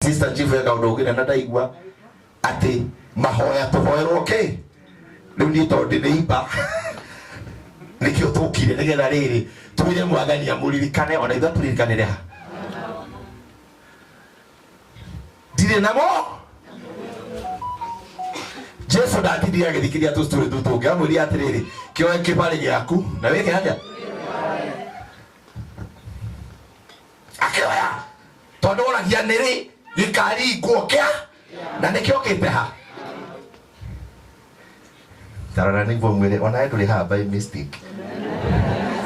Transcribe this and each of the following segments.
Sister Chief eka ũndũ ũngĩ na ndaigua atĩ mahoya tũhoerwo kĩ rĩu niĩ tondũ ndĩ nĩ nĩkĩo tũkire nĩgetha rĩrĩ twĩre mwathani amũririkane ona ithuĩ atũririkanĩre ha ndirĩ namo jesu ndatindire agĩthikĩria tũcitũrĩ tũu tũngĩ amwĩrire atĩrĩrĩ kĩoe kĩbarĩ gĩaku na wĩke atĩa akĩoya tondũ oragia nĩrĩ gĩkaringwo kĩa na nĩkĩo kĩte ha tarora nĩguo mwĩre onawe ndũrĩ haha by mistake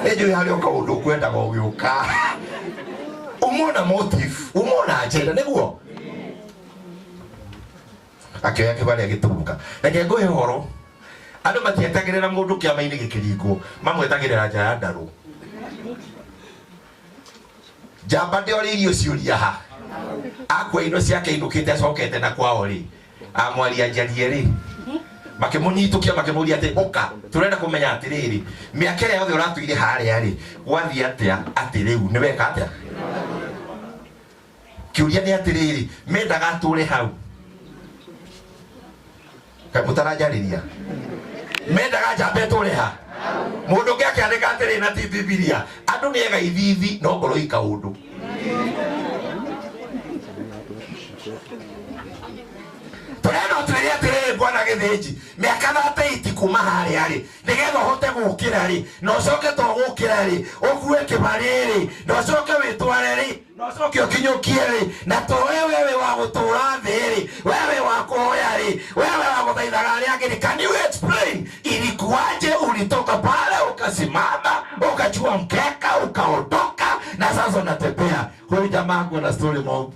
nĩnjũĩ harĩ o kaũndũ ũkwendaga ũgĩũka umona motive umona agenda nĩguo akĩoya kĩbarĩ agĩtumũka reke ngũhe ũhoro andũ matietagĩrĩra mũndũ kĩama-inĩ gĩkĩringwo mamwetagĩrĩra nja ya ndarũ njamba ndĩorĩirio ciũria ha akua indo ciake inũkĩte acokete na kwao rĩ amwaria njarie rĩ makĩmũnyitũkia makĩmũria atĩ ũka tũrenda kũmenya atĩrĩrĩ mĩaka ĩrĩa yothe ũratũire harĩa rĩ gwathiĩ atĩa atĩ rĩu nĩ weka atĩa kĩũria nĩ atĩrĩrĩ mendaga atũre hau kaĩ mũtaranjarĩria mendaga njamba ĩtũre ha mũndũ ũngĩ akĩandĩka atĩrĩ na ti bibilia andũ nĩ ega ithithi no ngoro i kaũndũ tũrenda ũtwĩre atĩrĩrĩ bwana gĩthĩnji mĩaka 38 kuma harĩa rĩ nĩgetha ũhote gũkĩra rĩ na ũcoke to gũkĩra rĩ ũkue kĩbarĩ rĩ na ũcoke wĩtware rĩ na ũcoke ũkinyũkie rĩ na to wewe wĩ wa gũtũra thĩ rĩ wewe wa kũhoya rĩ wewe wa gũthaithaga arĩa angĩ rĩ can you explain ilikuwaje ulitoka pale ukasimama ukachua mkeka ukaondoka na sasa unatembea huyu jamaa ako na story mob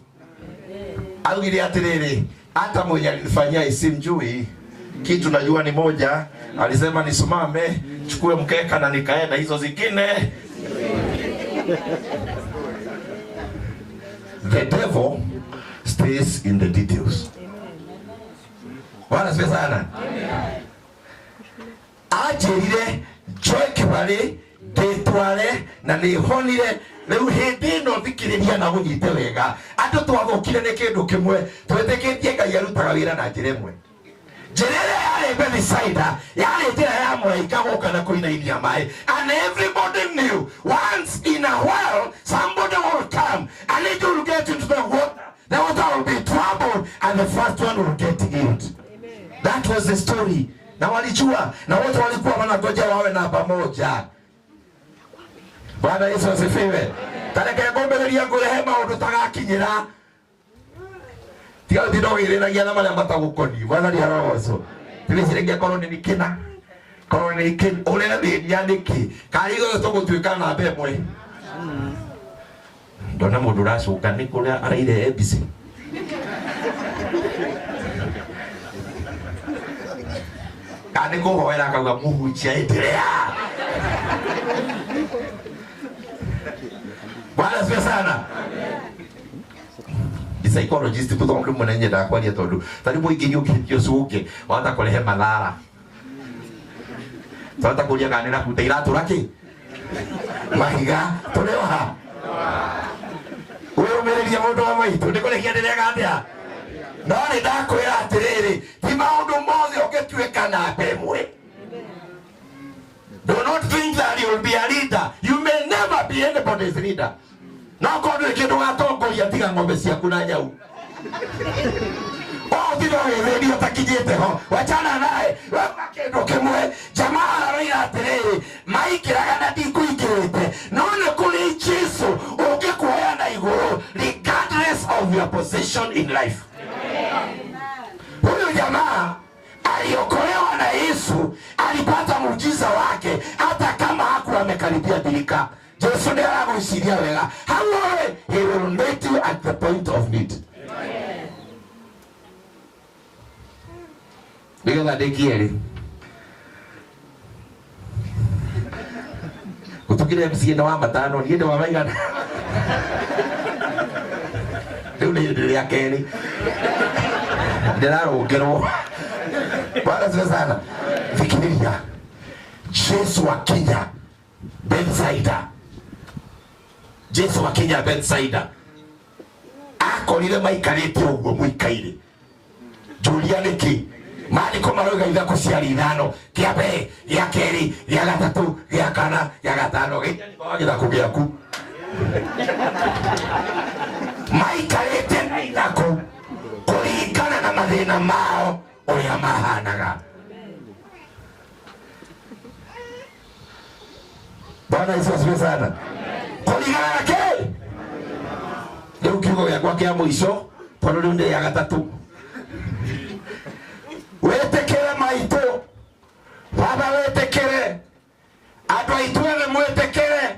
augire atiriri hata mwenye alinifanyia isimjui kitu najua ni moja alisema nisimame chukue mkeka na nikaenda hizo zingine the devil stays in the details bwana asifiwe sana anjĩrire njoe kĩbarĩ ndĩtware na nĩhonire rĩu hĩndĩ ĩno thikĩrĩria na ũnyite wega andũ twathũkire nĩ kĩndũ kĩmwe twĩtĩkĩtie ngai arutaga wĩra na njĩra ĩmwe njĩra ĩrĩa yarĩ Bethisaida yarĩ njĩra ya mũraika gũka na kũinainia maĩ and everybody knew once in a while somebody will come and it will get into the water the water will be troubled and the first one will get healed that was the story na walijua na wote walikuwa wanangoja wawe namba moja bwana yesu asifiwe tareke ngũmbĩrĩria ngũrehe maũndũ tagakinyĩra tiga ũtinda ũgĩrĩragia na marĩa matagũkoniĩ mwathani arogocwo tigĩciragia korwo nĩ kĩna korwo nĩ kĩ ũrethĩnia nĩkĩ karĩ ithuothe tũgũtuĩka namba ĩmwe ndona mũndũ ũracũka nĩ kũrĩa araire ABC kana nĩ kũhoera akauga mũhunjia endelea bwana asifiwe sana Ni psychologist tondũ rĩmwe nĩ nyendaga kwaria tondũ ta rĩmwe ingĩ ũkĩhĩtia ũcũnge wahota kũrehe mathara twahota kũria kana nĩ rabuta iratũra kĩ mahiga tũrĩ o ha wĩyũmĩrĩrie mũndũ wa maitũ nĩ kũrĩkia ndĩreka atĩa no nĩ ndakwĩra atĩrĩrĩ ti maũndũ mothe ũngĩtuĩka namba ĩmwe Do not think that you will be a leader. You may never be anybody's leader. No korwo ndũrĩ kĩndũ ũgatongoria tiga ng'ombe ciaku na nyau. Ũtinda ũgĩthĩnio ũtakinyĩte ho wachana naye weka kĩndũ kĩmwe jamaa aroiga atĩrĩrĩ maingĩraga na ndikũingĩrĩte no nĩ kũrĩ Jesu ũngĩkuoya na igũrũ regardless of your position in life. Huyu jamaa aliokolewa na Yesu alipata muujiza wake hata kama hakuwa amekaribia birika. Jesu ndiye aragwiciria wega hau ũrĩ, he will meet you at the point of need. Nigetha ndĩkie rĩ gũtũkire MC nĩ wa matano niĩ ndĩ wa maigana rĩu nĩ hĩndĩ rĩa kerĩ ndĩrarũngĩrwo bwana siwe sana thikĩrĩria jesu akinya betsaida jesu akinya betsaida Akorire maikarĩte ũguo mũikaire. Njũria nĩkĩ? Maandĩko marauga ithaku ciarĩ ithano, kĩa mbere, gĩa kerĩ, gĩa gatatũ, gĩa kana, gĩa gatano. Gĩikarĩte wa gĩthaku gĩaku. Maikarĩte na ithaku kũringana na mathĩna mao ũrĩa mahanaga. Bwana Yesu asifiwe sana. Kũringana na kĩ? Rĩu kiugo gĩakwa kĩa mũico tondũ rĩu nĩ rĩa gatatũ. Wĩtĩkĩre maitũ, baba wĩtĩkĩre, andũ aitũ othe mwĩtĩkĩre,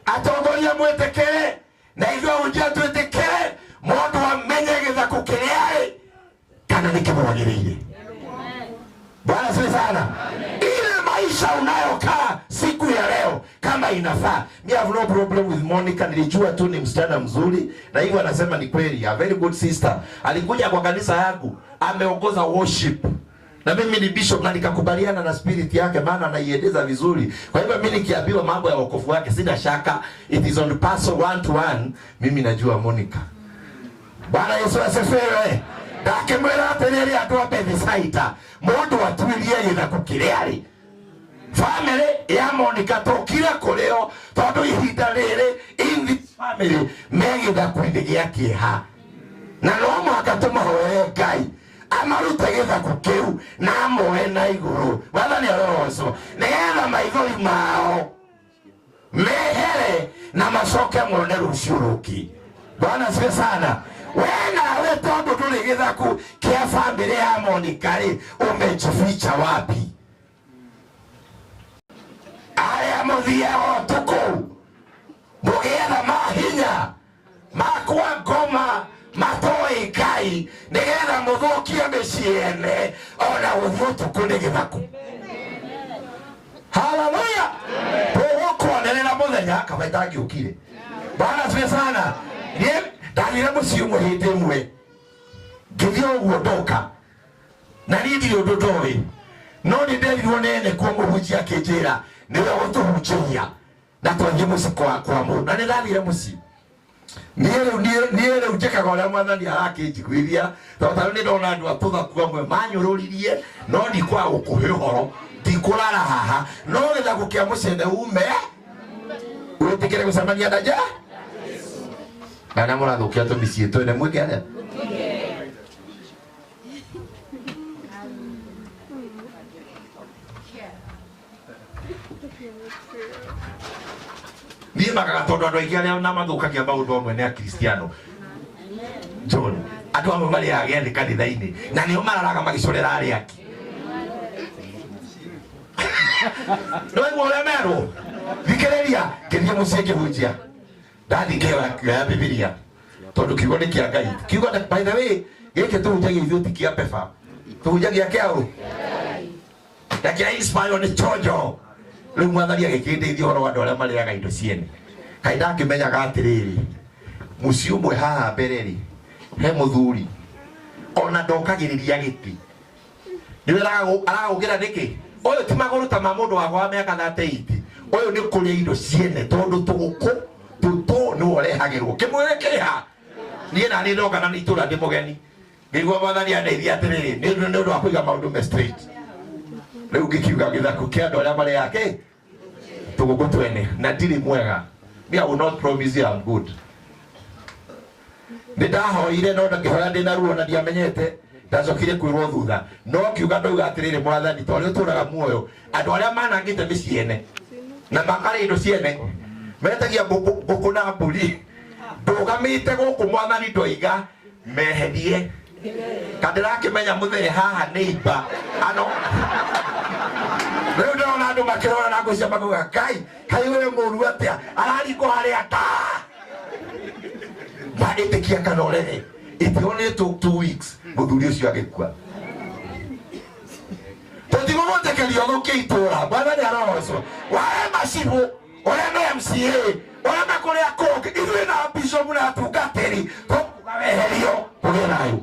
atongoria mwĩtĩkĩre, na ithuĩ ahunjia twĩtĩkĩre, mũndũ amenye gĩthaku kĩrĩa arĩ kana nĩ kĩmwagĩrĩire. Bwana asifiwe sana. Ile maisha unayokaa siku ya leo kama inafaa. Me have no problem with Monica, nilijua tu ni msichana mzuri na hivyo anasema ni kweli, a very good sister. Alikuja kwa kanisa yangu, ameongoza worship. Na mimi ni bishop na nikakubaliana na spirit yake, maana anaieleza vizuri. Kwa hivyo mimi nikiambiwa mambo ya wokovu wake sina shaka, it is on person one to one. Mimi najua Monica. Bwana Yesu asifiwe. Ndakĩmwĩra atĩrĩrĩ andũ a Bethisaida, mũndũ atuĩrie gĩthaku kĩrĩa arĩ. Family ya Monica tũkire kũrĩ o tondũ ihinda rĩrĩ in this family me gĩthaku-inĩ gĩa kĩeha, na no mũhaka tũmahoere Ngai amarute gĩthaku kĩu na amoe na igũrũ. Mwathani arogocwo, nĩgetha maithori mao mehere na macoke mone rũciũ rũngĩ. Bwana asifiwe sana. We nawe tondũ ndũrĩ gĩthaku kĩa family ya Monica rĩ, umejificha wapi? Arĩa mũthiaga ũtukũ mũgĩetha mahinya makwa ngoma matoĩ Ngai nĩgetha mũthũkie mĩciĩ ene, ona gũthiĩ ũtukũ nĩ gĩthaku. Haleluya. Tũgũkwonerera mũthenya kaba itangĩũkire. Bwana asifiwe sana. Niĩ ndathire mũciĩ ũmwe hĩndĩ ĩmwe, ngĩthiĩ ũguo ndoka, na niĩ ndirĩ ũndũ ndoĩ, no nĩ nderirwo nĩ ene kuo mũhunjia akĩnjĩra nĩwe ũgũtũhunjĩria na twathiĩ mũciĩ kwa mũndũ, na nĩ ndathire mũciĩ. Niĩ rĩu njĩkaga ũrĩa mwathani arakĩnjiguithia, tondũ tarĩu nĩ ndona andũ a tũthaku amwe manyũrũririe, no ndikwaga gũkũhe ũhoro, ndikũrara haha, no gĩthaku kĩa mũcene ume wĩtĩkĩre gũcemania na ja na arĩa mũrathũkia tũmĩciĩ twene mwĩke atĩa? Niĩ magaga tondũ andũ aingĩ arĩa na mathũkagia maũndũ amwe nĩ akristiano. John, andũ amwe marĩaga gĩathĩ kanitha-inĩ na nĩo mararaga magĩcorera arĩa angĩ. Nĩwaigua ũrĩa merwo? Thikĩrĩria, ngĩthiĩ mũciĩ ngĩhunjia, ndathiĩ ngĩoya Bibilia tondũ kiugo nĩ kĩa Ngai. Kiugo, by the way, gĩkĩ tũhunjagia ithuĩ ti kĩa pepa, tũhunjagia kĩa ũ? Na kĩa inspire nĩ chonjo. Rĩu mwathani agĩkĩndeithia ũhoro wa andũ arĩa marĩaga indo ciene. Kaĩ ndakĩmenyaga atĩrĩrĩ, mũciĩ ũmwe haha mbere rĩ, he mũthuri ona ndokagĩrĩria gĩtĩ, nĩwe aragũkĩra nĩkĩ? Ũyũ ti magũrũ ta ma mũndũ wakwa wa mĩaka 38, ũyũ nĩ kũrĩa indo ciene tondũ tũgũkũ tũtũ nĩwe ũrehagĩrwo kĩmwĩrĩ kĩrĩ ha. Niĩ naniĩ ndoka na nĩ itũra ndĩ mũgeni, ngĩigua mwathani andeithia atĩrĩrĩ, nĩ ũndũ wa kũiga maũndũ me straight. Rĩu ngĩkiuga gĩthaku kĩa andũ arĩa marĩaga kĩ tũgũkũ twene, na ndirĩ mwega. Me, I will not promise you I'm good. Nĩ ndahoire no ngĩhoya ndĩ na ruo na ndiamenyete, ndacokire kwĩrwo thutha, no ngiuga ndauga atĩrĩrĩ, mwathani, ta ũrĩa ũtũraga muoyo, andũ arĩa manangĩte mĩciĩ ene na makarĩa indo ciene, metagia ngũkũ na mbũri, ndũgamĩte gũkũ mwathani ndoiga meherie, kandĩrakĩmenya mũthee haha nĩ imba ano. Rĩu ndĩrona andũ makĩrora na ngũcia makauga, Ngai, kaĩ ũyũ mũru atĩa araringwo harĩa ta ma ĩtĩkia kana ũrege. It only took 2 weeks mũthuri ũcio agĩkua. Tũtigũgũtĩkĩria ũthũkie itũra. Mwathani arogocwo. Warema cibũ, ũreme MCA, ũreme kũrĩa kũngĩ, ithuĩ na bishop na atungatĩri tũkuga weherio kũgĩe thayũ.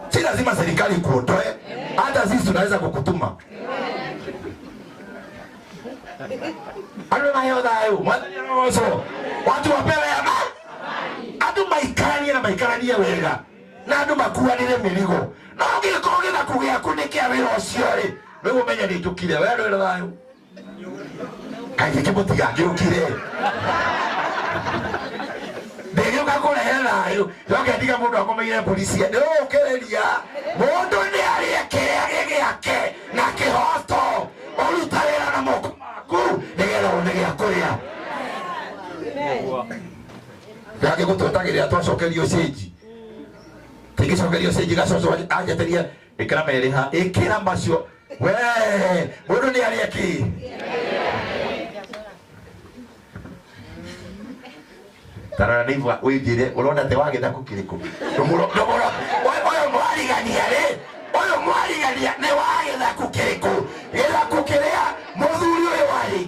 Si lazima serikali ikuondoe, hata sisi tunaweza kukutuma. Andũ maheo thayũ, mwathani arogocwo. Watu wapewe amani. Andũ Andũ maikaranie na maikaranie wega na andũ makuanĩre mĩrigo. No ũngĩkorwo gĩthaku gĩaku nĩ kĩa wĩra ũcio rĩ, rĩu ũmenye nĩ njũkire. We ndũrĩ na thayũ. Kaĩ gĩkĩ mũtigangĩũkire. Ndĩgĩũka kũrehe thayũ. Njoke ndiga mũndũ akomeire mbũri cia. Nĩ ũgũkĩrĩria. Mũndũ nĩ arĩe kĩrĩa gĩ gĩake na kĩhoto. Ũruta wĩra na moko maku nĩgetha wone gĩa kũrĩa. Gake gũtwetagĩrĩra twacokerio cĩnji. Tingĩcokerio cĩnji gacoco anjeteria ĩkĩra merĩ ha ĩkĩra macio. We mũndũ nĩ arĩe kĩ? Tarora nĩ igua wĩnjĩre ũrona te wa gĩthaku kĩrĩkũ? Ndũmũro ndũmũro ũyũ mwarigania rĩ ũyũ mwarigania nĩ wa gĩthaku kĩrĩkũ? Gĩthaku kĩrĩa mũthuri ũyũ arĩ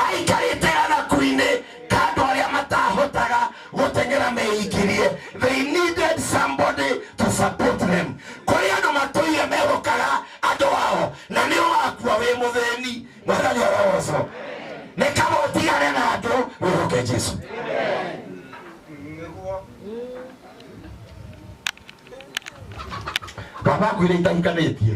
aikarĩte gathaku-inĩ ka andũ arĩa matahotaga gũteng'era meingĩrie. They needed somebody to support them. Kũrĩ andũ matũire mehokaga andũ ao na nĩ ũgakua wĩ mũthĩni. Mwathani arogocwo. Nĩ kaba ũtigane na andũ wĩhoke Jesu. Baba akuire itahikanĩtie.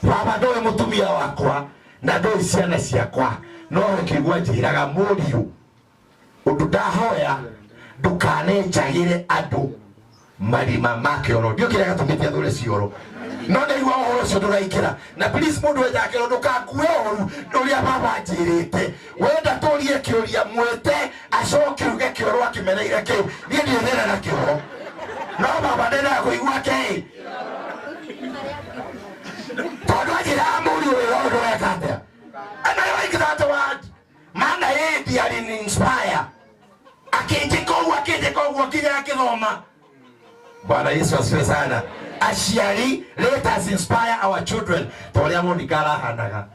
Baba ndoĩ mũtumia wakwa na ndoĩ ciana ciakwa, no ngĩigua njĩraga mũriũ ũndũ ndahoya ndũkanenjagĩre andũ marima ma kĩoro. Ndiũ kĩrĩa gatũmĩte athure cioro, no ndaigua ũhoro ũcio ndũraingĩra. Na please mũndũ wenjaga kĩoro ndũkakue ũru ũrĩa baba anjĩrĩte. Wenda tũrie kĩũria mwĩte acoke uge kĩoro akĩmereire kĩu. Niĩ ndirĩ thĩna na kĩoro, no baba ndendaga kũigua kĩ tondũ anjĩraga mũriũ wĩra ũyũ ndũreka atĩa. And I like that word. Maana ĩndi alini inspire. Akĩnjĩka ũguo akĩnjĩka ũguo nginya akĩthoma. Bwana Yesu asifiwe sana. Aciari, let us inspire our children. Ta ũrĩa Monica arahanaga.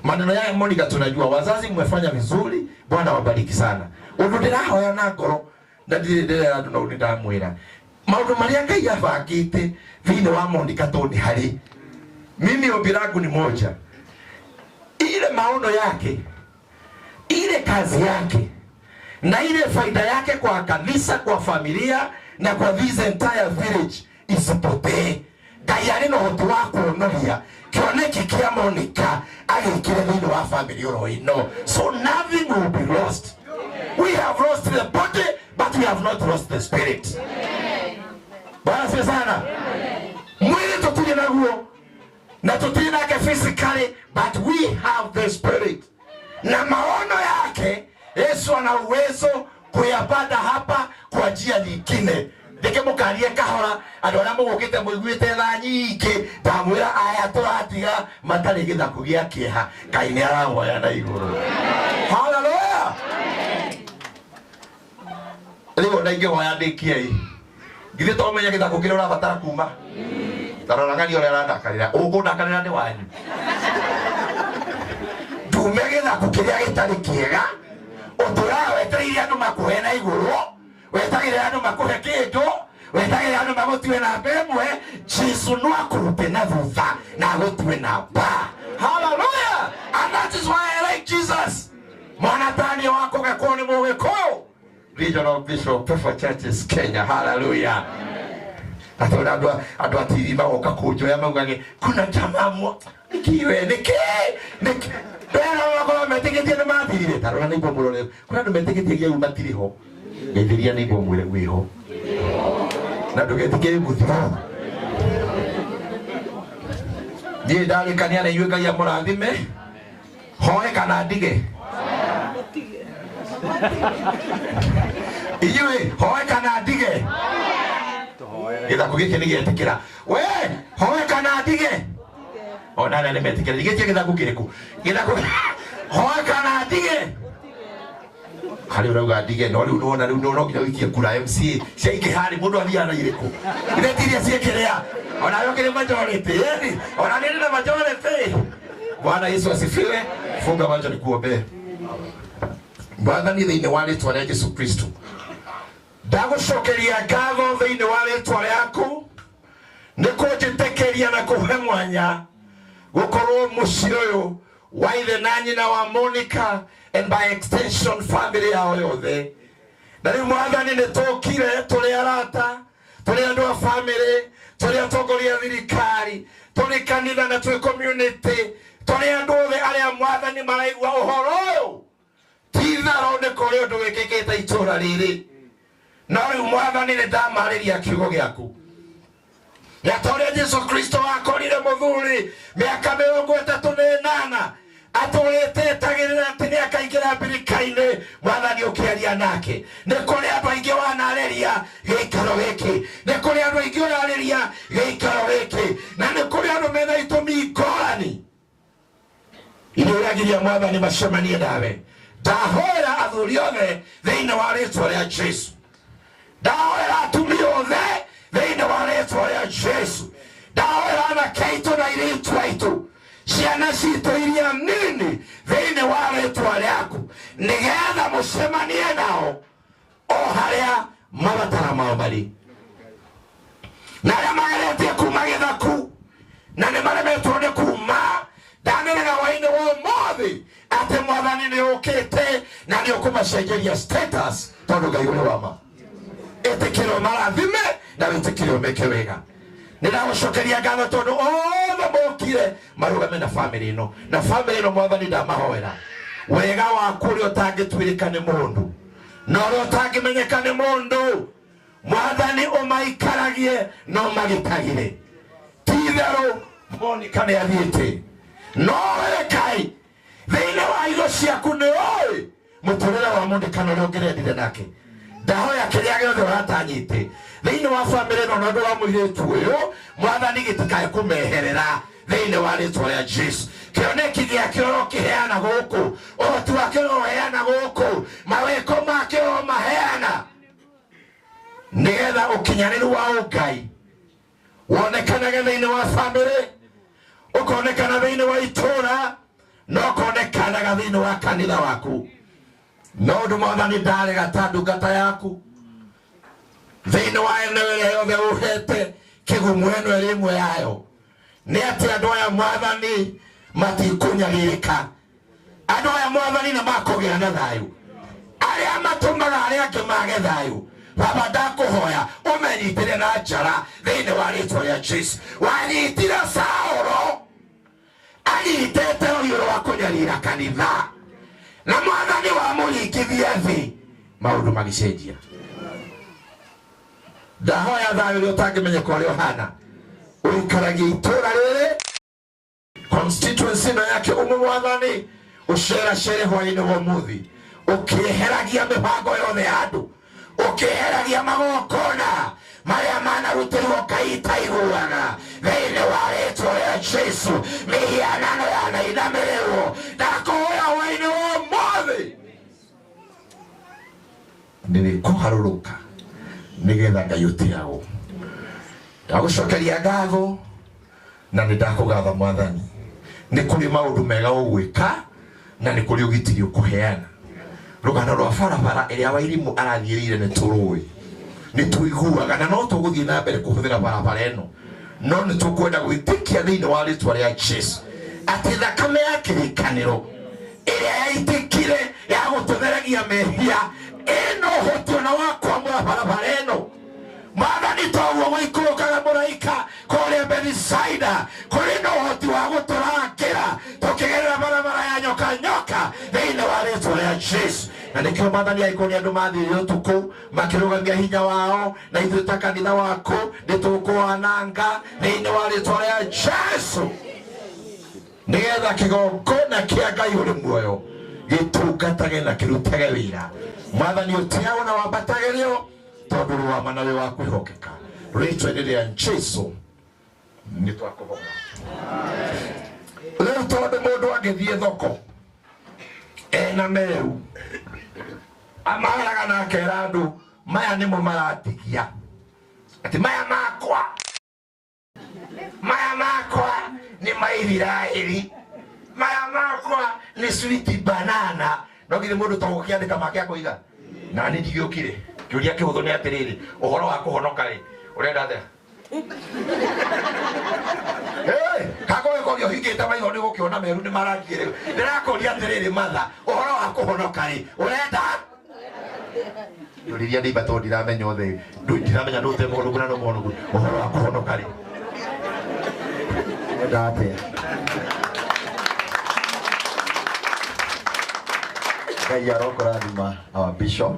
Maneno ya Monica tunajua wazazi mmefanya vizuri, Bwana wabariki sana. Ũndũ ndĩrahoya na ngoro na ndirĩ ndĩrera andũ no nĩ ndamwĩra maũndũ marĩa Ngai abangĩte thĩinĩ wa Monica to nĩ harĩ mimi ombi langu ni moja, ile maono yake, ile kazi yake na ile faida yake kwa kanisa, kwa familia na kwa this entire village isipotee. Ngai arĩ na ũhoti wa kuonoria kĩoneki kĩa Monica agĩkĩre thĩinĩ wa family oro ĩno. So nothing will be lost. We have lost the body but we have not lost the spirit. Bwana asifiwe sana. Mwili tũtirĩ naguo na tũtirĩ nake physically, but we have the spirit. Na maono yake Yesu ana uwezo kuyapata hapa kwa njia nyingine. Ndike mukarie kahora andu aria mugukite muiguite thaa nyingi ndamwira aya turatiga matari githaku gia kieha. Ngai ni arahoya na iguru. Haleluya. Riu ona ingĩhoya ndĩkie ĩ, githĩ to ũmenye gĩthakũ kĩrĩa ũrabatara kuma? Tarora ng'ania ũrĩa arandakarĩra. Ũkũndakarĩra nĩ wanyu. Ndume gĩthakũ kĩrĩa gĩtarĩ kĩega, ũtũraga wetereire andũ makũhe na igũrũ, wetagĩrĩra andũ makũhe kĩndũ, wetagĩrĩra andũ magũtue namba ĩmwe. Jesu no akũrute na thutha na agũtue namba. Hallelujah. And that is why I like Jesus. Mwana tani wa kũgekwo nĩ Mũgĩkũyũ. Regional Bishop Pefa Churches Kenya. Hallelujah. Atona andũ a TV magoka kũnjoya maugage kuna jamaa mwa nĩkĩ we nĩkĩ nĩkĩ ndera makorwo metĩkĩtie nĩ mathirire. Ta rora nĩguo mũrore kuna andũ metĩkĩtie gĩau matirĩ ho. Geithĩria nĩguo mwĩre wĩho na ndũgetĩkĩre mũthiro. Niĩ ndarĩkania na inyuĩ Ngai amũrathime. Hoe kana ndige? Inyuĩ hoe kana ndige? Gĩthaku gĩkĩ nĩ gĩetĩkĩra. We hoe kana ndige? Ona arĩa nĩ metĩkĩra. Gĩkĩ gĩthaku kĩrĩkũ? Gĩthaku hoe kana ndige? Harĩ ũrauga ndige, no rĩu nĩwona rĩu no nginya ũikie kura MCA ciaingĩha rĩ, mũndũ athiaga na irĩkũ? Ithe ti iria ciĩkĩrĩa? Ona we ũkĩrĩ majority, ĩni ona nĩ ndĩ na majority. Bwana Yesu asifiwe. Funga macho nikuombee. Mwathani, thĩinĩ wa rĩtwa rĩa Jesu Kristo, ndagũcokeria ngatho thĩinĩ wa rĩtwa rĩaku nĩ kũnjĩtĩkĩria na kũhe mwanya gũkorwo mũciĩ ũyũ wa ithe na nyina wa Monica and by extension family yao yothe. Na rĩu Mwathani nĩ tũkire tũrĩ arata, tũrĩ andũ a bamĩrĩ, tũrĩ atongoria a thirikari, tũrĩ kanitha na twĩ community, tũrĩ andũ othe arĩa Mwathani maraigua ũhoro ũyũ. Ti itherũ nĩ kũrĩ ũndũ wĩkĩkĩte itũũra rĩrĩ. No rĩu Mwathani nĩ ndamarĩria kiugo gĩaku. Na ta ũrĩa Jesu Kristo akorire mũthuri mĩaka 38 atũrĩte etagĩrĩra atĩ nĩ akaingĩra mbirika-inĩ, Mwathani ũkĩaria nake. Nĩ kũrĩ andũ aingĩ wanarĩria gĩikaro gĩkĩ, nĩ kũrĩ andũ aingĩ ũrarĩria gĩikaro gĩkĩ, na nĩ kũrĩ andũ mena itũmi ngũrani iria ũragiria Mwathani macemanie nawe. Ndahoera athuri othe thĩinĩ wa rĩtwa rĩa Jesu, ndahoera atumia othe thĩinĩ wa rĩtwa rĩa Jesu, ndahoera anake aitũ na airĩtu aitũ, ciana citũ iria nini thĩinĩ wa rĩtwa rĩaku, nĩgetha mũcemanie nao o harĩa mabatara mao marĩ, na arĩa mageretie kuma gĩthaku na nĩ maremetwo nĩ kuma. Ndanĩrĩra hwaĩ-inĩ wa ũmũthĩ atĩ Mwathani nĩ ũkĩte na nĩ ũkũmacenjeria status, tondũ Ngai ũrĩ wa ma. Ĩtĩkĩre ũmarathime na wĩtĩkĩre ũmeke wega. Nĩ ndagũcokeria ngatho tondũ othe mokire marũgame na bamĩrĩ ĩno, na bamĩrĩ ĩno Mwathani ndamahoera wega waku ũrĩa ũtangĩtuĩrĩka nĩ mũndũ na ũrĩa ũtangĩmenyeka nĩ mũndũ. Mwathani ũmaikaragie na ũmagitagĩre. Ti itherũ Monica nĩ athiĩte, no wekai thĩinĩ wa indo ciaku nĩ ũĩ mũtũrĩre wa Monica na ũrĩa ũngĩrendire nake. Ndahoya kĩrĩa gĩothe ũratanyĩte thĩinĩ wa bamĩrĩ ĩno na ũndũ wa mũirĩtu ũyũ, Mwathani gĩtikae kũmeherera thĩinĩ wa rĩtwa rĩa Jesu. Kĩoneki gĩake ũrokĩheana gũkũ, ũhoti wake ũroheana gũkũ, mawĩko make ũromaheana, nĩgetha ũkinyanĩru wa ũngai wonekanage thĩinĩ wa bamĩrĩ, ũkonekana thĩinĩ wa itũũra, na ũkonekanaga thĩinĩ wa kanitha waku. No ũndũ Mwathani ndarega ta ndungata yaku thĩinĩ wa eneo ĩrĩa yothe ũhete kĩgumu ĩno ĩrĩ ĩmwe yayo, nĩ atĩ andũ aya Mwathani matikũnyarirĩka, andũ aya Mwathani nĩ makũgĩa na thayũ, arĩa matũmaga arĩa angĩ mage thayũ. Baba ndakũhoya ũmenyitĩre na njara thĩinĩ wa rĩtwa rĩa Jesu. Wanyitire Saũlũ anyitĩte rũhiũ rwa kũnyarira kanitha, na Mwathani wamũringithia thĩ, maũndũ magĩcenjia. Ndahoya thayũ ũrĩa ũtangĩmenyeka ũrĩa ũhana ũikaragie itũũra rĩrĩ, constituency ĩno yake ũmwe. Mwathani ũceracere hwaĩ-inĩ wa ũmũthĩ, ũkĩeheragia mĩbango yothe ya andũ, ũkĩeheragia magongona marĩa manarutĩrwo Ngai itaiguaga thĩinĩ wa rĩtwa rĩa Jesu. Mĩhianano yanainamĩrĩrwo, ndakũhoya hwaĩ-inĩ wa ũmũthĩ nĩrĩkũharũrũka nĩgetha Ngai ũtĩagwo. Ndagũcokeria ngatho na nĩ ndakũgatha Mwathani, nĩ kũrĩ maũndũ mega ũgwĩka na nĩ kũrĩ ũgitĩri ũkũheana. Rũgano rwa barabara ĩrĩa Wairimu arathiĩrĩire nĩ tũrũĩ, nĩ tũiguaga, na no tũgũthiĩ na mbere kũhũthĩra barabara ĩno, no nĩ tũkwenda gwĩtĩkia thĩinĩ wa rĩtwa rĩa Jesu atĩ thakame ya kĩrĩkanĩro ĩrĩa yaitĩkire ya gũtũtheragia mehia ĩno ũhoti ona wa kwamũra barabara ĩno. Mwathani, toguo gũikũrũkaga mũraika kũrĩa Bethisaida, kũrĩ na ũhoti wa gũtũrangĩra tũkĩgerera barabara ya nyoka nyoka thĩinĩ wa rĩtwa rĩa Jesu. Na nĩkĩo Mwathani, angĩkorwo nĩ andũ mathiire ũtukũ makĩrũgamia hinya wao, na ithuĩ ta kanitha waku nĩ tũkũwananga thĩinĩ wa rĩtwa rĩa Jesu, nĩgetha kĩgongona kĩa Ngai ũrĩ muoyo gĩtungatage na kĩrutage wĩra. Mwathani, ũtĩagwo na wambatagĩrio, tondũ ũrĩ wa ma na wĩ wa kwĩhokeka. Rĩtwa-inĩ rĩa Jesu nĩ twakũhoya. Rĩu tondũ mũndũ angĩthiĩ thoko ena meru amaraga na akera andũ maya nĩmo maratigia, atĩ maya makwa, maya makwa nĩ maithiraĩri, maya makwa nĩ sweet banana, no githĩ mũndũ to gũkĩandĩka make akũiga na nĩ ndigĩũkire. Kĩũria kĩhũthũ nĩ atĩrĩrĩ, ũhoro wa kũhonoka rĩ, ũrenda atĩa? Kagũgĩkoria ũhingĩte maitho nĩ gũkĩona meru nĩ marangiĩ. Rĩu ndĩrakũria atĩrĩrĩ, matha, ũhoro wa kũhonoka rĩ, ũrenda? Ndũriria ndĩimba tondũ ndiramenya othe, ndiramenya ndũ ũte mũhonoku na no mũhonoku ũhoro wa kũhonoka rĩ. Enda atĩa? Ngai arokũrathima our bishop.